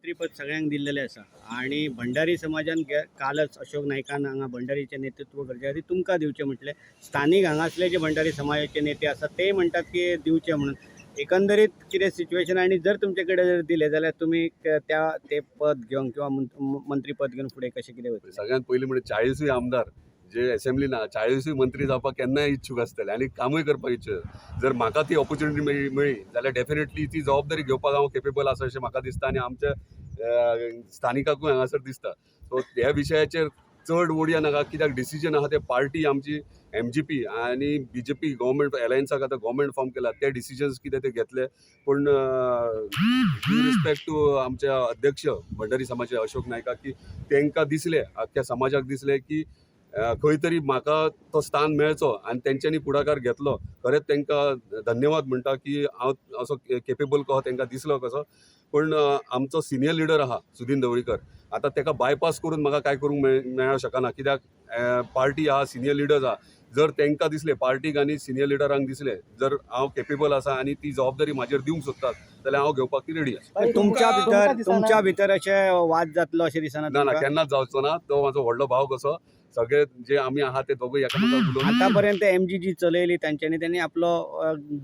मंत्रीपद सगळ्यांक दिल्लेलें आसा आनी भंडारी समाजान कालच अशोक नायकान हांगा भंडारीचें नेतृत्व करचे खातीर तुमकां दिवचें म्हटलें. स्थानीक हांगासले जे भंडारी समाजाचे नेते आसात ते म्हणटात की दिवचें म्हणून. एकंदरीत कितें सिच्युएशन आनी जर तुमचे कडेन जर दिलें जाल्यार तुमी त्या ते पद घेवन किंवा मंत्रीपद घेवन फुडें कशें कितें वतलें? सगळ्यात पयलीं म्हणजे 40ूय आमदार जे एसेंब्ली ना, 40ूय मंत्री जावपाक केन्नाय इच्छूक आसतले आनी कामूय करपाक इच्छूक. जर म्हाका ती ऑपॉर्च्युनिटी मेळ्ळी मेळ्ळी जाल्यार डेफिनेटली ती जबाबदारी घेवपाक हांव केपेबल आसा अशें म्हाका दिसता आनी आमच्या स्थानिकाकूय हांगासर दिसता. सो ह्या विशयाचेर चड ओडया नाका, कित्याक डिसिजन आहा ते पार्टी आमची एमजीपी आनी बीजेपी गव्हर्मेंट एलायन्साक आतां गव्हर्मेंट फॉर्म केला, ते डिसिजन्स कितें ते घेतले. पूण ड्यू रिस्पेक्ट टू आमच्या अध्यक्ष भंडारी समाजाचे अशोक नायका की तांकां दिसलें, आख्ख्या समाजाक दिसलें की खंय तरी म्हाका तो स्थान मेळचो आनी तेंच्यांनी फुडाकार घेतलो. खरेंच तांकां धन्यवाद म्हणटा की हांव असो केपेबल कसो तांकां दिसलो कसो. पूण आमचो सिनियर लिडर आहा सुदीन ढवळीकर, आतां ताका बायपास करून म्हाका कांय करूंक मेळोंक शकना, कित्याक पार्टी आहा, सिनियर लिडर्स आहा. जर तांकां दिसलें, पार्टीक आनी सिनियर लिडरांक दिसलें जर हांव केपेबल आसा आनी ती जबाबदारी म्हाजेर दिवंक सोदतात जाल्यार हांव घेवपाक ती रेडी आसा. तुमच्या भितर दिसना? तुमच्या भितर अशें वाद जातलो अशें दिसना ना ना, तुमकां? केन्नाच जावचो ना. तो म्हाजो व्हडलो भाव कसो, सगळे जे आमी आहा ते दोगूय एकामेकाक उलोवन. आतापर्यंत एमजी जी चलयली त्यांच्यानी, त्यांनी आपलो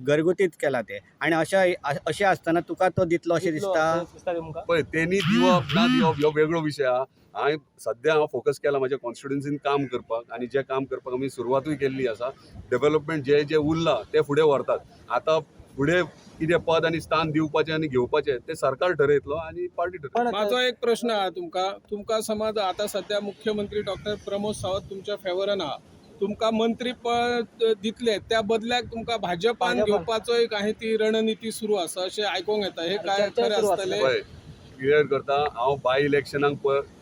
घरगुतीच केला ते आणि अशा अशें आसतना तुका तो दितलो अशें दिसता? दिसता तुमकां? पळय, तेणी दिवप ना दिवप ह्यो वेगळो विशय आहा. हांवें सद्या हांव फोकस केला म्हाज्या कॉन्स्टिट्युन्सीन काम करपाक आनी जें काम करपाक आमी सुरवातूय केल्ली आसा. डेव्हलपमेंट जे जे उरलां तें फुडें व्हरतात. आतां फुडें कितें पद आनी स्थान दिवपाचें आनी घेवपाचें तें सरकार ठरयतलो आनी पार्टी ठरयतली. पण माझो एक प्रश्न आहा तुमकां. तुमकां समज आतां सध्या मुख्यमंत्री डॉक्टर प्रमोद सावंत तुमच्या फेवरान आहा, तुमकां मंत्रीपद दितले त्या बदल्याक तुमकां भाजपान भाजपान. घेवपाचो एक आहे ती रणनिती सुरू आसा अशें आयकूंक येता, हे काय चर्चा खरें सुरू आसतलें? पळय, क्लियर करता, हांव बाय इलेक्शनाक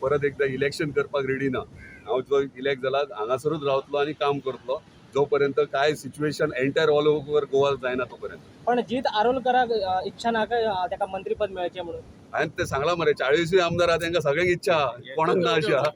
परत एकदां इलेक्शन करपाक रेडी ना. हांव जो इलेक्ट जाला हांगासरूच रावतलो आनी काम करतलो जो पर्यंत काय situation entire all over Goa जायना तो पर्यंत. पण जीत आरोलकराक इच्छा ना काय ताका मंत्रीपद मेळचें म्हणून? हांवें तें सांगलां मरे, 40ूय आमदार आहा, तांकां सगळ्यांक इच्छा आहा, कोणाक ना अशी आहा.